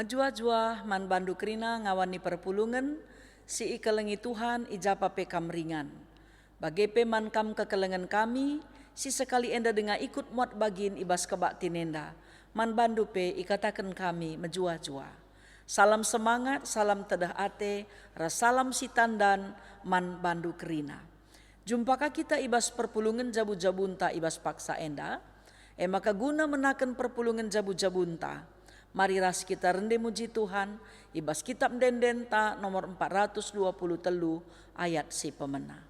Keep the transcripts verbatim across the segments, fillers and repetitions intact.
Mejuah-juah man bandu kerina ngawan ni perpulungen, si ikelengi Tuhan, i ja pe kam ringan. Bage pe man kam kekelengen kami, si sekali enda denga ikut muat bagin i bas kebaktin enda, man bandu pe ikataken kami mejuah-juah. Salam semangat, salam tedeh ate, ras salam si tandan man bandu kerina. Jumpa ka kita i bas perpulungen jabu-jabunta i bas paksa enda, e maka guna menaken perpulungen jabu-jabunta, mari ras kita rende muji Tuhan i bas Kitab Ende-endenta nomor empat ratus dua puluh telu ayat si pemena.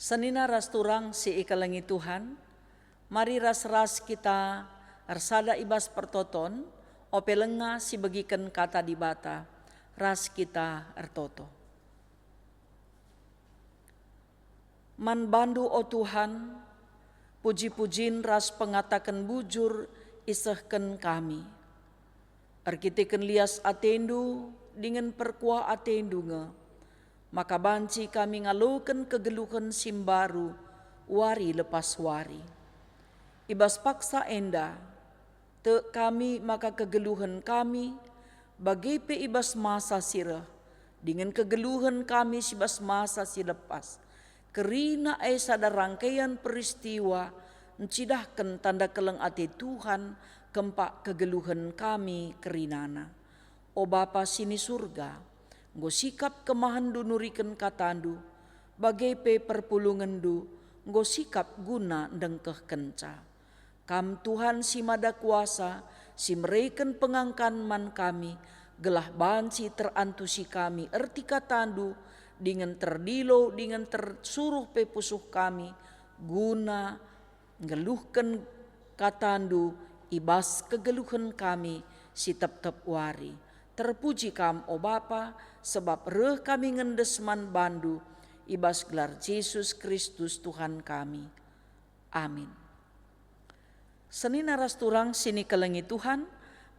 Senina ras turang si ikelengi Tuhan, mari ras-ras kita ersada i bas pertoton, ope lenga sibegiken Kata Dibata, ras kita ertoto. Man bandu, o Tuhan, puji-pujin ras pengataken bujur isehken kami. Erkiteken lias atendu dingen perkuah atendu nge, maka banci kami ngaloken kegeluhen si mbaru wari lepas wari. I bas paksa enda, tek kami maka kegeluhen kami, bage pe i bas masa si reh, dingen kegeluhen kami si bas masa si lepas, kerina e sada rangkaian peristiwa ncidahken tanda keleng ate Tuhan kempak kegeluhen kami kerinana. O Bapa si ni Surga, enggo sikap kemahenNdu nuriken KataNdu, bage pe perpulungenNdu enggo sikap guna ndengkehkenca. Kam Tuhan si Mada Kuasa, si mereken pengangkan man kami, gelah banci terantusi kami erti KataNdu, dingen terdilo dingen tersuruh pe pusuh kami, guna nggeluhken KataNdu i bas kegeluhen kami si tep-tep wari. Terpuji Kam, o Bapa, sebab reh kami ngendes man bandu i bas gelar Jesus Kristus Tuhan kami. Amin. Senina ras turang si nikelengi Tuhan,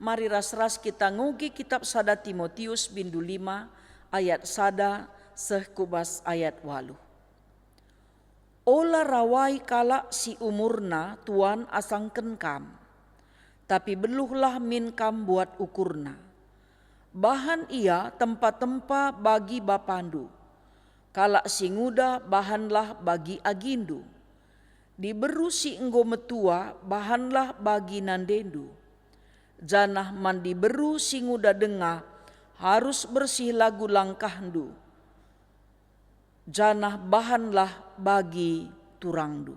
mari ras-ras kita ngoge kitab sada Timotius bindu lima ayat sada seh ku bas ayat waluh. Ola rawai kalak si umurna tuan asangken kam, tapi beluhlah min kam buat ukurna. Bahan ia tempa-tempa bagi bapandu. Kalak si nguda bahanlah bagi agindu. Diberu si enggo metua bahanlah bagi nandendu. Janah man diberu si nguda denga arus bersih lagu langkahndu, janah bahanlah bagi turangndu.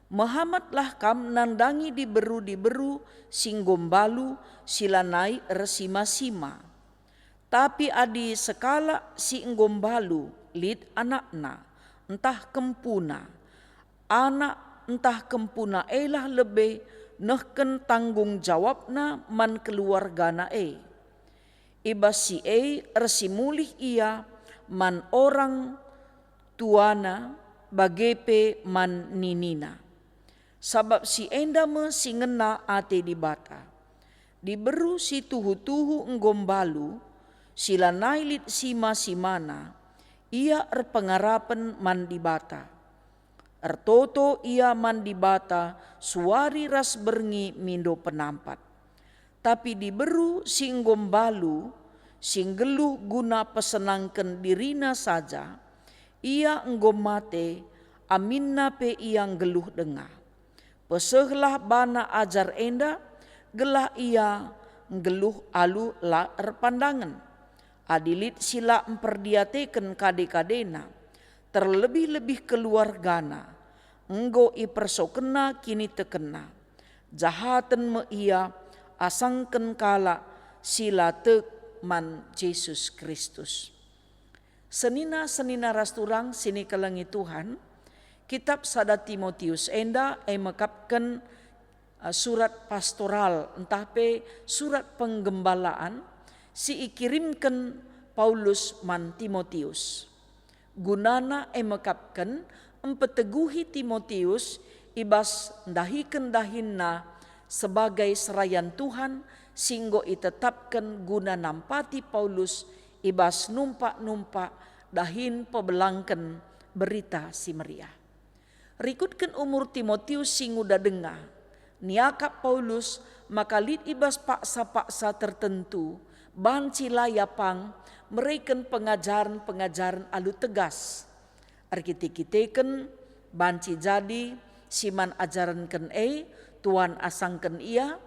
Mehamatlah kam nandangi diberu-diberu si enggo mbalu si lanai ersima-sima. Tapi adi sekalak si enggo mbalu lit anakna ntah kempuna, anak ntah kempuna elah lebe nehken tanggung jawabna man keluargana e. I bas si e ersimulih ia man orang tuana bage pe man ninina. Sabap si enda me si ngena ate Dibata. Diberu si tuhu-tuhu enggo mbalu, si lanai lit sima-simana, ia erpengarapen man Dibata. Ertoto ia man Dibata suari ras berngi mindo penampat. Tapi diberu si enggo mbalu, si nggeluh guna pesenangken dirina saja, ia enggo mate, aminna pe ia nggeluh denga. Pesehlah bana ajar enda, gelah ia nggeluh alu la erpandangen. Adi lit si la mperdiateken kade-kadena, terlebih-lebih keluargana, enggo ipersokenna kinitekenna, jahaten me ia asangken kalak si la tek man Jesus Kristus. Senina-senina ras turang si nikelengi Tuhan, kitab sada Timotius enda e mekapken, eh, surat pastoral ntah pe surat penggembalaan si ikirimken Paulus man Timotius. Gunana e mekapken mpeteguhi Timotius i bas ndahiken dahinna sebagai serayan Tuhan si enggo itetapken guna nampati Paulus i bas numpak-numpak dahin pebelangken Berita Si Meriah. Rikutken umur Timotius si nguda denga, niakap Paulus maka lit i bas paksa-paksa tertentu banci la ia pang mereken pengajaren-pengajaren alu tegas. Erkite-kiteken banci jadi si man ajarenken e tuan asangken ia,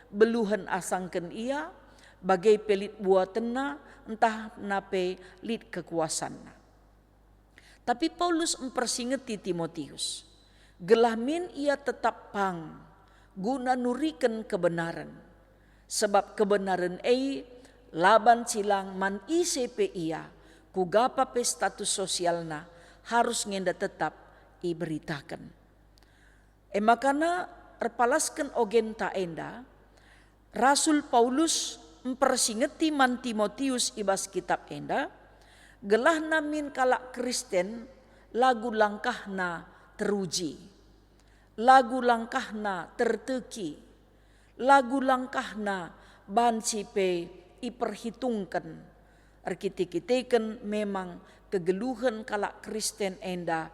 beluhen asangken ia, bage pe lit buatenna ntah na pe lit kekuasanna. Tapi Paulus mpersingeti Timotius, gelah min ia tetap pang guna nuriken kebenaren. Sebab kebenaren e la banci lang man ise pe ia, kuga pa pe status sosialna, harus ngenda tetap iberitaken. E makana erpalasken ogenta enda, Rasul Paulus mpersingeti man Timotius i bas kitab enda, gelahna min kalak Kristen lagu langkahna teruji, lagu langkahna terteki, lagu langkahna banci pe iperhitungken. Erkite-kiteken memang kegeluhen kalak Kristen enda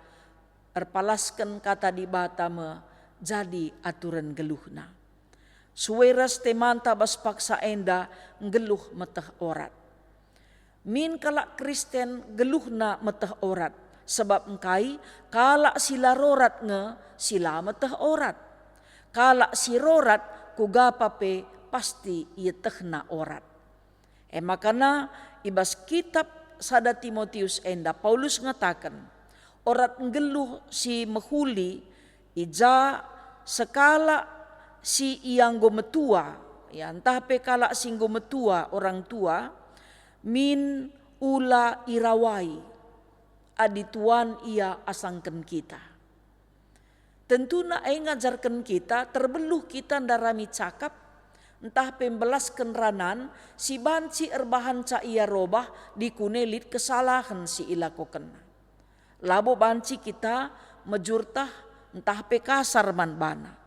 erpalasken Kata Dibata me jadi aturen geluhna. Sue ras temanta bas paksa enda nggeluh meteh orat. Min kalak Kristen geluhna meteh orat, sebab engkai kalak si la rorat nge si la meteh orat. Kalak si rorat kuga pa pe pasti ietehna orat. E makana i bas kitab sada Timotius enda Paulus ngataken, orat nggeluh si mehuli i ja sekalak si ia enggo metua, ya, ntah pe kalak si enggo metua orang tua, min ula irawai adi tuan ia asangken kita. Tentuna e ngajarken kita terbeluh kita ndarami cakap, ntah pe mbelasken ranan si banci erbahanca ia robah dikune lit kesalahen si ilakokenna. Labo banci kita mejurtah ntah pe kasar man bana.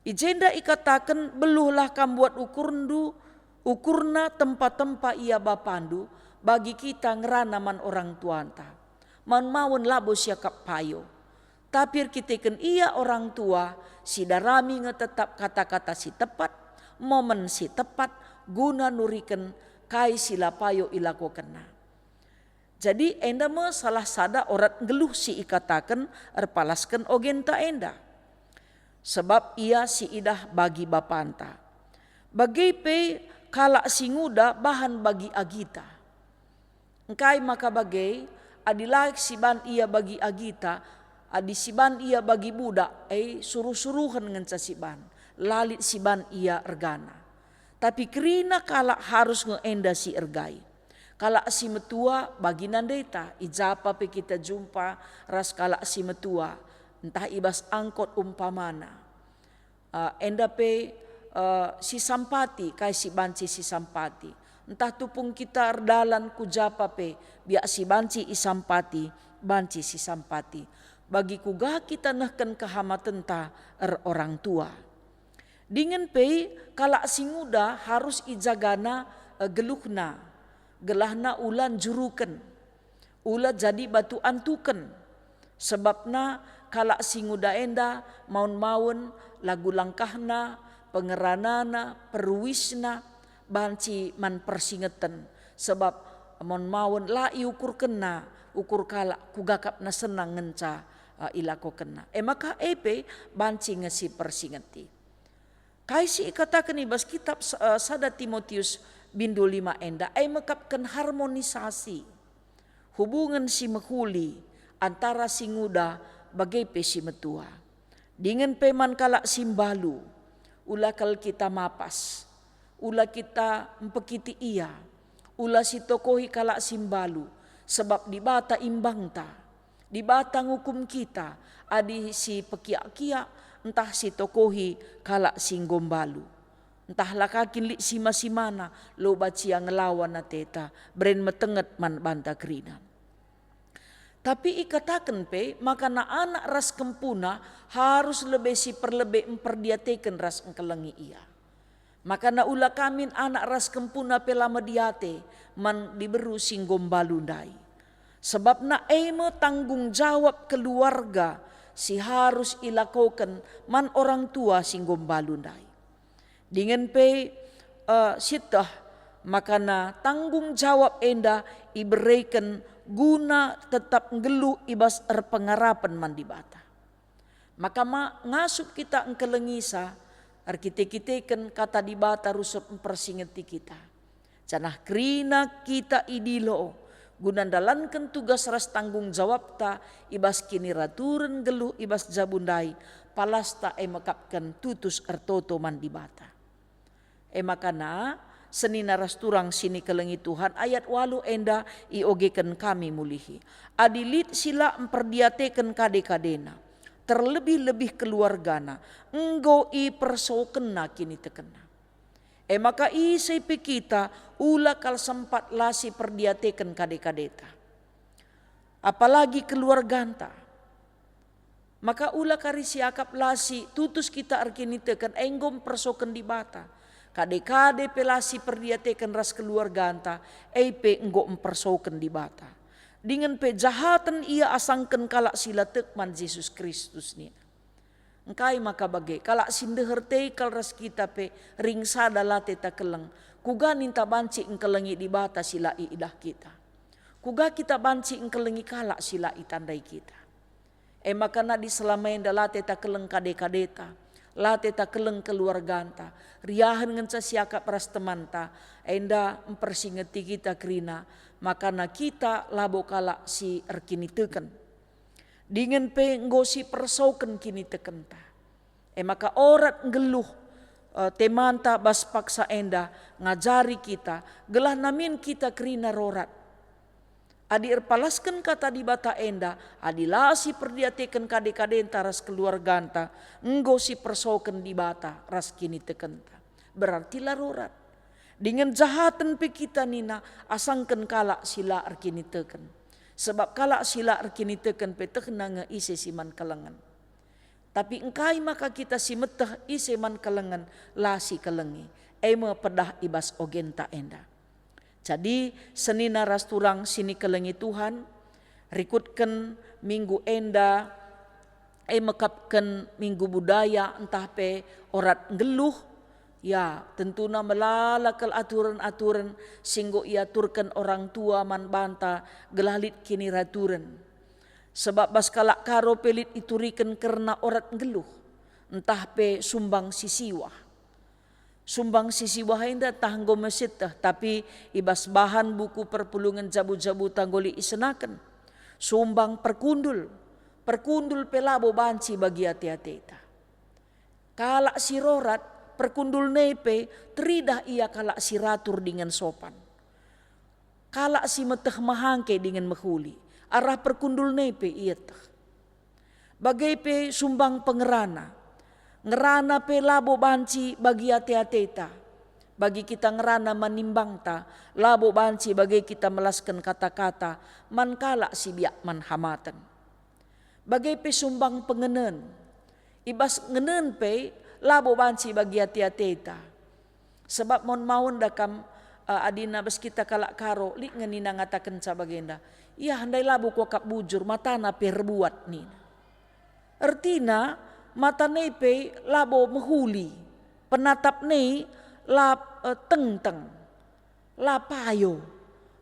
I jenda ikataken, "Beluhlah kam buat ukurndu, ukurna tempa-tempa ia bapandu, bagi kita ngerana man orang tuanta." Maun-maun labo siakap payo. Tapi erkiteken ia orang tua, sidarami nge tetap kata-kata si tepat, momen si tepat, guna nuriken kai si la payo ilakokenna. Jadi enda me salah sada orat nggeluh si ikataken erpalasken ogenta enda. Sebab ia si idah bagi bapanta. Bage pe kalak si nguda bahan bagi agita. Engkai maka bage, adi la siban ia bagi agita, adi siban ia bagi budak, e, suruh-suruhen ngenca siban, la lit siban ia ergana. Tapi kerina kalak harus nge enda si ergai. Kalak si metua bagi nandeta, i ja pa pe kita jumpa ras kalak si metua, ntah i bas angkot umpamana. Eh, enda pe, eh, sisampati kai si banci sisampati. Ntah tupung kita erdalan ku ja pa pe, biak si banci isampati, banci sisampati. Bagi kuga kita nehken kehamatenta erorang tua. Dingen pe kalak si nguda harus ijagana, eh, geluhna, gelahna ula njuruken, ula jadi batu antuken. Sebabna kalak si nguda enda maun-maun lagu langkahna, pengeranana, peruisna, banci man persingeten, sebab maun-maun la iukurkenna ukur kalak kuga kap na senang ngenca, eh, ilakokenna. E maka e pe banci nge si persingeti. Kai si ikataken i bas kitap sa-, eh, sada Timotius bindu lima enda, e mekapken harmonisasi hubungen si mehuli antara si nguda bage pe si metua. Dingen pe man kalak si mbalu, ula kal kita mapas, ula kita mpekiti ia, ula si tokohi kalak si mbalu, sebab Dibata imbangta. Dibata ngukum kita adi si pekiak-kiak ntah si tokohi kalak si enggo mbalu. Ntah la ka kin lit sima-simana, lo bacia ngelawan ateta, beren metenget man banta kerina. Tapi ikataken pe maka na anak ras kempuna harus lebe si perlebe mperdiateken ras engkelengi ia. Maka na ula kamin anak ras kempuna pe la mediate man diberu si enggo mbalu ndai. Sebabna e me tanggung jawab keluarga si harus ilakoken man orang tua si enggo mbalu ndai. Dingen pe, eh, sieteh makana tanggung jawab enda ibereken guna tetap nggeluh i bas erpengarapen man Dibata. Maka ma-, ngasup kita engkelengisa, erkite-kiteken Kata Dibata rusur mpersingeti kita. Janah kerina kita idilo guna ndalanken tugas ras tanggung jawabta i bas kiniraturen nggeluh i bas jabu ndai, palasta e mekapken tutus ertoto man Dibata. E makana, senina ras turang si nikelengi Tuhan, ayat waluh enda iogeken kami mulihi. Adi lit si la mperdiateken kade-kadena, terlebih-lebih keluargana, enggo ipersokenna kinitekenna. E maka ise pe kita ula kal sempat la si perdiateken kade-kadeta, apalagi keluarganta. Maka ula kari siakap la si tutus kita erkiniteken enggo mpersoken Dibata. Kade-kade pe la si perdiateken ras keluarganta, e pe enggo mpersoken Dibata. Dingen pe jahaten ia asangken kalak si la tek man Jesus Kristus nina. Engkai maka bage, kalak si ndeher tekal ras kita pe ringsada la teta keleng, kuga ninta banci engkelengi Dibata si la iidah kita? Kuga kita banci engkelengi kalak si la itandai kita? E maka nadi selama enda la teta keleng kade-kadeta, la teta keleng keluarganta, riahen ngenca siakap ras temanta, enda mpersingeti kita kerina, makana kita labo kalak si erkiniteken. Dingen pe enggo sipersoken kinitekenta. E maka orat nggeluh, eh, temanta bas paksa enda ngajari kita, gelah namin kita kerina rorat. Adi erpalasken Kata Dibata enda, adi la siperdiateken kade-kadenta ras keluarganta, enggo sipersoken Dibata ras kinitekenta. Berarti la rorat. Dingen jahaten pe kita nina asangken kalak si la erkiniteken. Sebab kalak si la erkiniteken pe tehna nge ise si man kelengen. Tapi engkai maka kita si meteh ise man kelengen la sikelengi, e me pedah i bas ogenta enda. Jadi, senina ras turang si nikelengi Tuhan, rikutken minggu enda, e mekapken minggu budaya ntah pe orat nggeluh, ya, tentuna melala kal aturen-aturen si enggo iaturken orang tua man banta gelah lit kiniraturen. Sebab bas kalak Karo pe lit ituriken kerna orat nggeluh, ntah pe sumbang si siwah. Sumbang si siwah enda ntah enggo me sieteh, tapi i bas bahan buku perpulungen jabu-jabuta enggo lit isenaken. Sumbang perkundul, perkundul pe labo banci bagi ate-ateta. Kalak si rorat, perkundulna e pe teridah ia kalak si ratur dingen sopan. Kalak si meteh mehangke dingen mehuli, arah perkundulna e pe ieteh. Bage pe sumbang pengerana. Ngerana pe labo banci bagi ate-ateta. Bagi kita ngerana man nimbangta, labo banci bage kita melasken kata-kata man kalak si biak man hamaten. Bage pe sumbang pengenen. I bas ngenen pe Labo banci bagi ate-ateta. Sebab maun-maun da kam, eh, adina bas kita kalak Karo, lit nge nina ngatakenca bagenda. Ia ndai labo kuakap bujur, matana pe erbuat nina. Ertina, matana pe labo mehuli, penatapna la, eh, tengteng, la payo.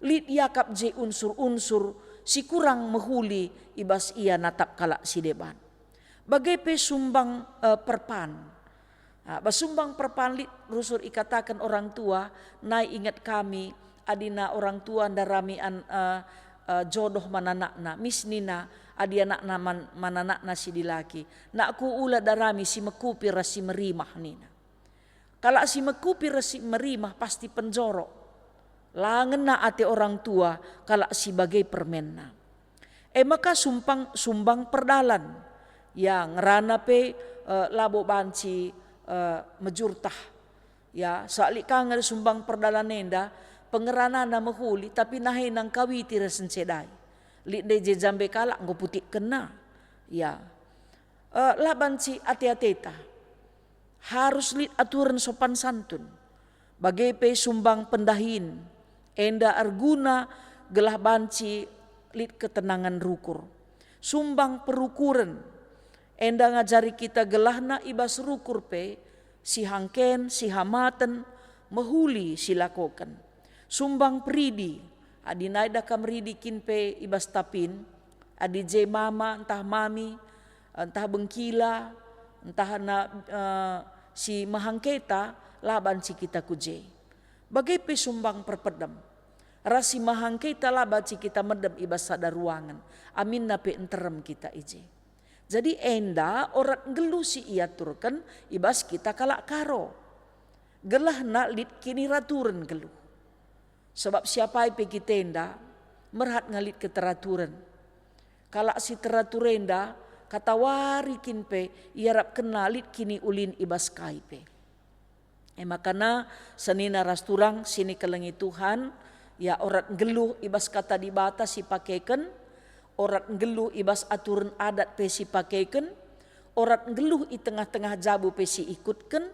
Lit iakap je unsur-unsur si kurang mehuli i bas ia natap kalak si deban. Bage pe sumbang, eh, perpan. Ah, bas sumbang perpan lit rusur ikataken orang tua, nai inget kami, adina orang tua ndarami an-, eh, eh, jodoh man anakna, mis nina, adi anakna man, man anakna si dilaki, "Nakku, ula darami si mekupi ras si merimah," nina. Kalak si mekupi ras si merimah pasti penjorok. La ngena ate orang tua kalak si bage permenna. E maka sumpang, sumbang perdalan. Ya, ngerana pe, eh, labo banci, eh, mejurtah. Ya, sealik ka nge sumbang perdalan enda, pengeranana mehuli, tapi nahena ngkawiti ras ncedai. Lit ndai je jambe kalak enggo putikkenna. Ya. Eh, la banci ate-ateta. Harus lit aturen sopan santun. Bage pe sumbang pendahin, enda erguna gelah banci lit ketenangen rukur. Sumbang perukuren, enda ngajari kita gelahna i bas rukur pe, sihangken, sihamaten, mehuli silakoken. Sumbang peridi, adi nai da kam ridi kin pe i bas tapin, adi je mama ntah mami, ntah bengkila, ntah na, eh, si mehangketa, la banci kita ku je. Bage pe sumbang perpedem. Ras si mehangketa la banci kita medem i bas sada ruangen, aminna pe nterem kita i je. Jadi enda orat nggeluh si iaturken i bas kita kalak Karo. Gelahna lit kiniraturen nggeluh. Sebab siapai pe kita enda merhat nge lit keteraturen. Kalak si teratur enda katawari kin pe iarapkenna lit kiniulin i bas kai pe. E makana senina ras turang si nikelengi Tuhan, ya, orat nggeluh i bas Kata Dibata si pakeken, orat nggeluh i bas aturen adat pe si pakeken, orat nggeluh i tengah-tengah jabu pe si ikutken,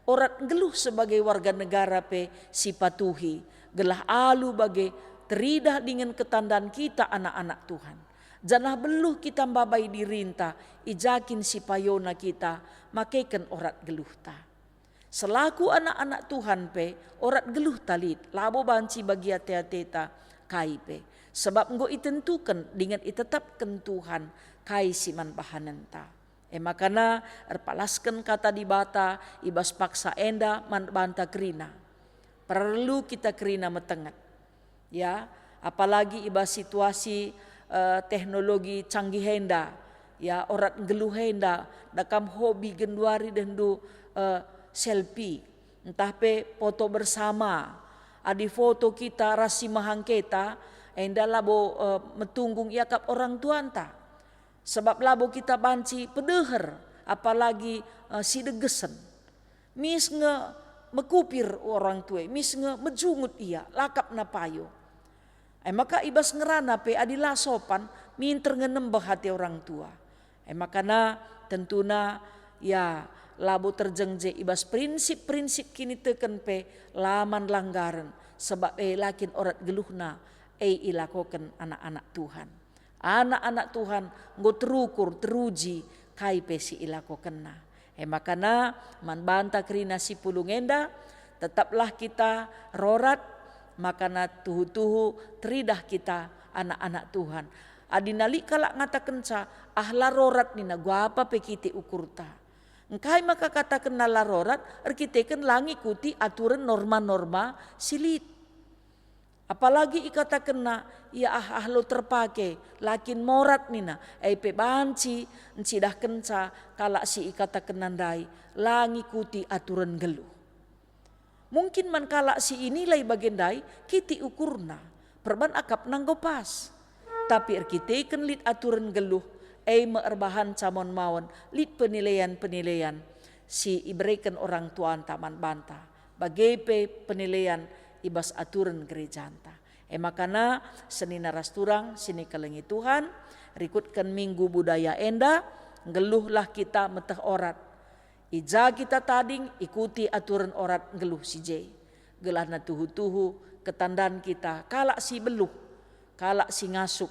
orat nggeluh sebagai warga negara pe si patuhi, gelah alu bage teridah dingen ketandan kita anak-anak Tuhan. Janah beluh kita mbabai dirinta, i ja kin si payona kita makeken orat nggeluhta. Selaku anak-anak Tuhan pe, orat nggeluhta lit, labo banci bagi ate-ateta kai pe, sebab enggo itentuken dingen itetapken Tuhan kai si man bahanenta. E makana erpalasken Kata Dibata i bas paksa enda man banta kerina. Perlu kita kerina metenget. Ya, apalagi i bas situasi, eh, teknologi canggih enda, ya, orat nggeluh enda, da kam hobi genduari dehndu, eh, selfie, ntah pe foto bersama. Adi foto kita ras si mehangketa, enda labo, eh, metunggung iakap orang tuanta. Sebab labo kita banci pedeher, apalagi, eh, si degesen. Mis nge mekupir orang tua, mis nge mejungut ia, lakapna payo. E maka i bas ngerana pe adi la sopan, minter nge nembeh ate orang tua. E makana tentuna, ya, labo terjeng je i bas prinsip-prinsip kiniteken pe la man langgaren, sebab e la kin orat geluhna, e ilakoken anak-anak Tuhan. Anak-anak Tuhan enggo terukur, teruji kai pe si ilakokenna. E makana man banta kerina si pulung enda, tetaplah kita rorat, makana tuhu-tuhu teridah kita anak-anak Tuhan. Adi na lit kalak ngatakenca, "Ah, la rorat," nina, "guapa pe kitik ukurta." Engkai maka katakenna la rorat? Erkiteken la ngikuti aturen norma-norma si lit. Apalagi ikatakenna, "Ia ah, ah lo terpake, la kin morat," nina, e pe banci ncidahkenca kalak si ikatakenna ndai la ngikuti aturen nggeluh. Mungkin man kalak si inilai bage ndai kitik ukurna, perban akapna enggo pas. Tapi erkiteken lit aturen nggeluh, e me erbahanca maun-maun lit penilaian-penilaian si ibereken orang tuanta man banta, bage pe penilaian i bas aturen gerejanta. E makana senina ras turang si nikelengi Tuhan, rikutken Minggu Budaya enda, nggeluhlah kita meteh orat. I ja kita tading, ikuti aturen orat nggeluh si je, gelahna tuhu-tuhu ketandan kita kalak si beluh, kalak si ngasup,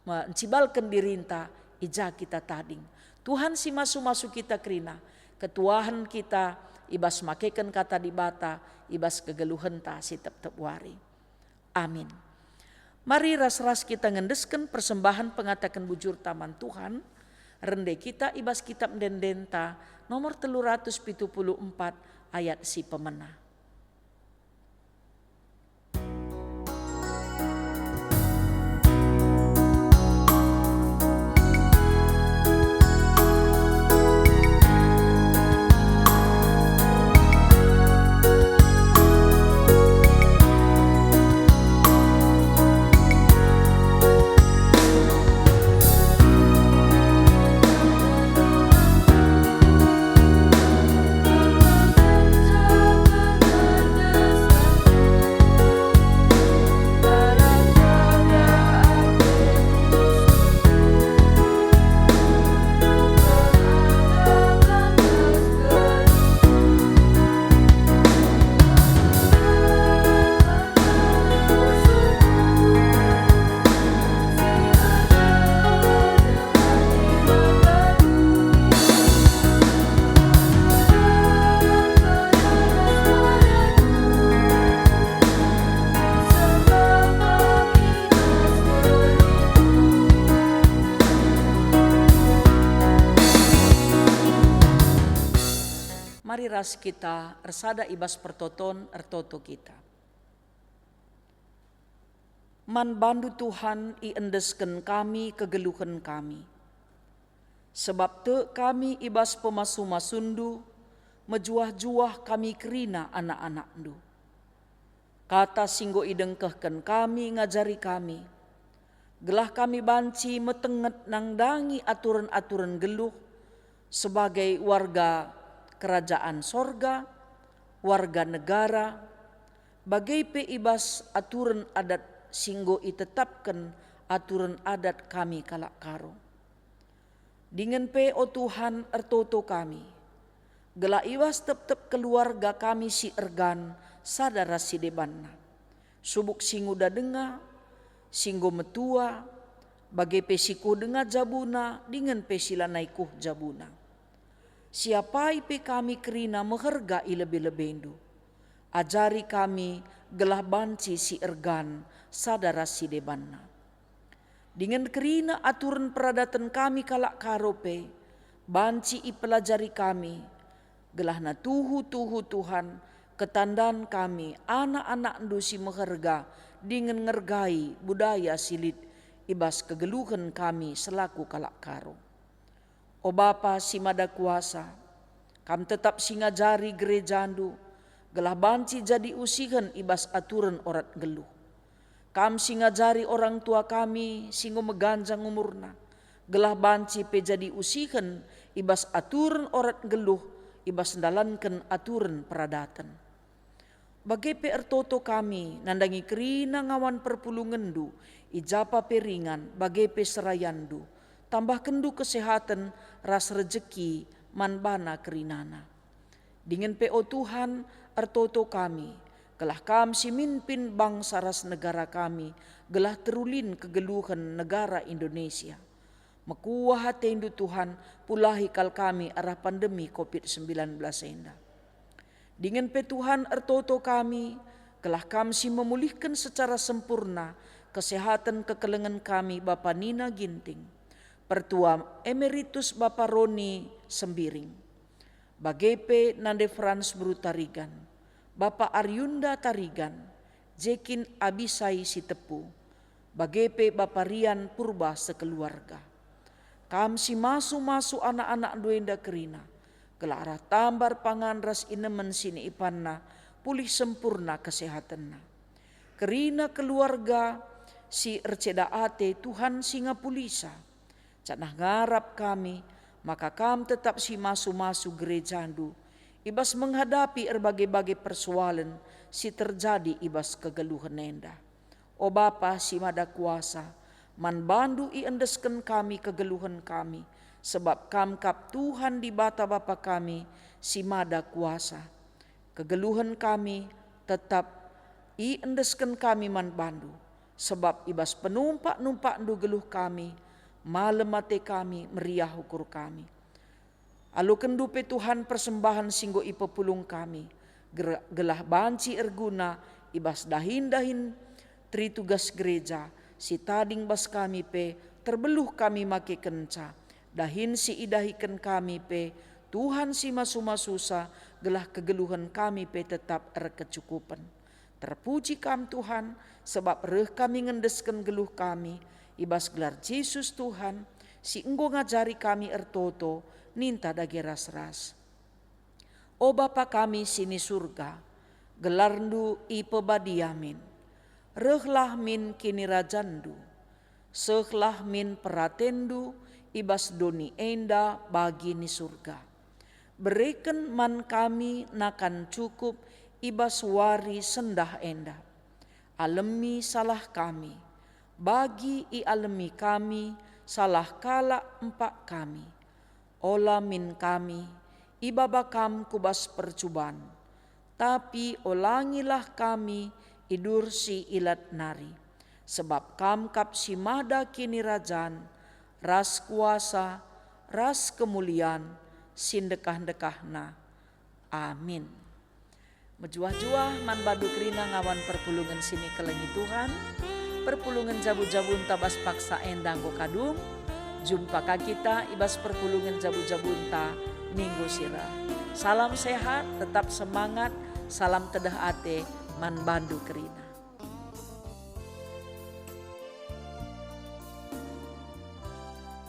me-, encibalken dirinta i ja kita tading. Tuhan si masu-masu kita kerina, ketuahen kita i bas makeken Kata Dibata, i bas kegeluhenta si tep-tep wari. Amin. Mari ras-ras kita ngendesken persembahen pengataken bujurta man Tuhan, rende kita i bas Kitap Ende-endenta nomor telu ratus pitu puluh empat, ayat si pemena. Mari ras kita ersada i bas pertoton ertoto kita. Man bandu Tuhan iendesken kami kegeluhen kami. Sebab tek kami i bas pemasu-masundu, mejuah-juah kami kerina anak-anakndu. Kata si enggo idengkehken kami ngajari kami, gelah kami banci metenget nandangi aturen-aturen nggeluh sebagai warga Kerajaan Sorga, warga negara, bage pe i bas aturen adat si enggo itetapken aturen adat kami kalak Karo. Dingen pe, o Tuhan, ertoto kami, gelah i bas tep-tep keluarga kami si ergan sada ras si debanna, subuk si nguda denga, si enggo metua, bage pe si kuh denga jabuna dingen pe si lanai kuh jabuna. Siapai pe kami kerina meherga i lebe-lebendu. Ajari kami gelah banci si ergan sada ras si debanna. Dingen kerina aturen peradaten kami kalak Karo pe banci ipelajari kami, gelahna tuhu-tuhu Tuhan ketandan kami anak-anakndu si meherga dingen ngergai budaya si lit i bas kegeluhen kami selaku kalak Karo. O Bapa si Mada Kuasa, Kam tetap si ngajari gerejandu, gelah banci jadi usihen i bas aturen orat nggeluh. Kam si ngajari orang tua kami si enggo meganjang umurna, gelah banci pe jadi usihen i bas aturen orat nggeluh, i bas ndalanken aturen peradaten. Bage pe ertoto kami nandangi kerina ngawan perpulungenndu i japa pe ringan bage pe serayanndu, tambahkenndu kesehaten ras rejeki man bana kerinana. Dingen pe, o Tuhan, ertoto kami, gelah Kam si mimpin bangsa ras negara kami, gelah terulin kegeluhen negara Indonesia. Mekuah atendu, Tuhan, pulahi kal kami arah pandemi covid sembilan belas enda. Dingen pe, Tuhan, ertoto kami, gelah Kam si memulihken secara sempurna kesehaten kekelengen kami Bapa Nina Ginting, Pertua Emeritus Bapa Roni Sembiring, bage pe Nande Frans Beru Tarigan, Bapa Ariunda Tarigan, Jekin Abisai Sitepu, bage pe Bapa Rian Purba sekeluarga. Kam si masu-masu anak-anakndu enda kerina, gelah arah tambar pangan ras inemen si niipanna pulih sempurna kesehatenna. Kerina keluarga si erceda ate, Tuhan si ngapulisa, janah ngarap kami maka Kam tetap si masu-masu gerejandu i bas menghadapi erbage-bage persoalen si terjadi i bas kegeluhen enda. O Bapa si Mada Kuasa, man bandu iendesken kami kegeluhen kami, Sebab Kam kap Tuhan Dibata Bapa kami si mada kuasa. Kegeluhen kami tetap iendesken kami man baNdu, sebab i bas penumpak-numpakNdu geluh kami, malem ate kami, meriah ukur kami. Alokenndu pe Tuhan persembahen si enggo ipepulung kami, ger-, gelah banci erguna i bas dahin-dahin teritugas gereja si tading bas kami pe terbeluh kami makekenca. Dahin si idahiken kami pe Tuhan si masu-masusa, gelah kegeluhen kami pe tetap erkecukupen. Terpuji Kam Tuhan, sebab reh kami ngendesken geluh kami i bas gelar Jesus Tuhan, si enggo ngajari kami ertoto, ninta dage ras-ras. O Bapa kami si ni Surga, gelarNdu ipebadia min. Rehlah min kinirajanNdu. Sehlah min peratenNdu i bas doni enda bagi ni Surga. Bereken man kami nakan cukup i bas wari sendah enda. Alemi salah kami, bagi ialemi kami salah kalak empak kami. Ola min kami ibaba Kam ku bas percuban, tapi olangilah kami i bas si ilat nari. Sebab Kam kap si mada kinirajan, ras kuasa, ras kemulian si ndekah-ndekahna. Amin. Mejuah-juah man bandu kerina ngawan perpulungen si nikelengi Tuhan. Perpulungen jabu-jabunta bas paksa enda enggo kadung. Jumpa ka kita i bas perpulungen jabu-jabunta minggu si reh. Salam sehat, tetap semangat, salam tedeh ate man bandu kerina.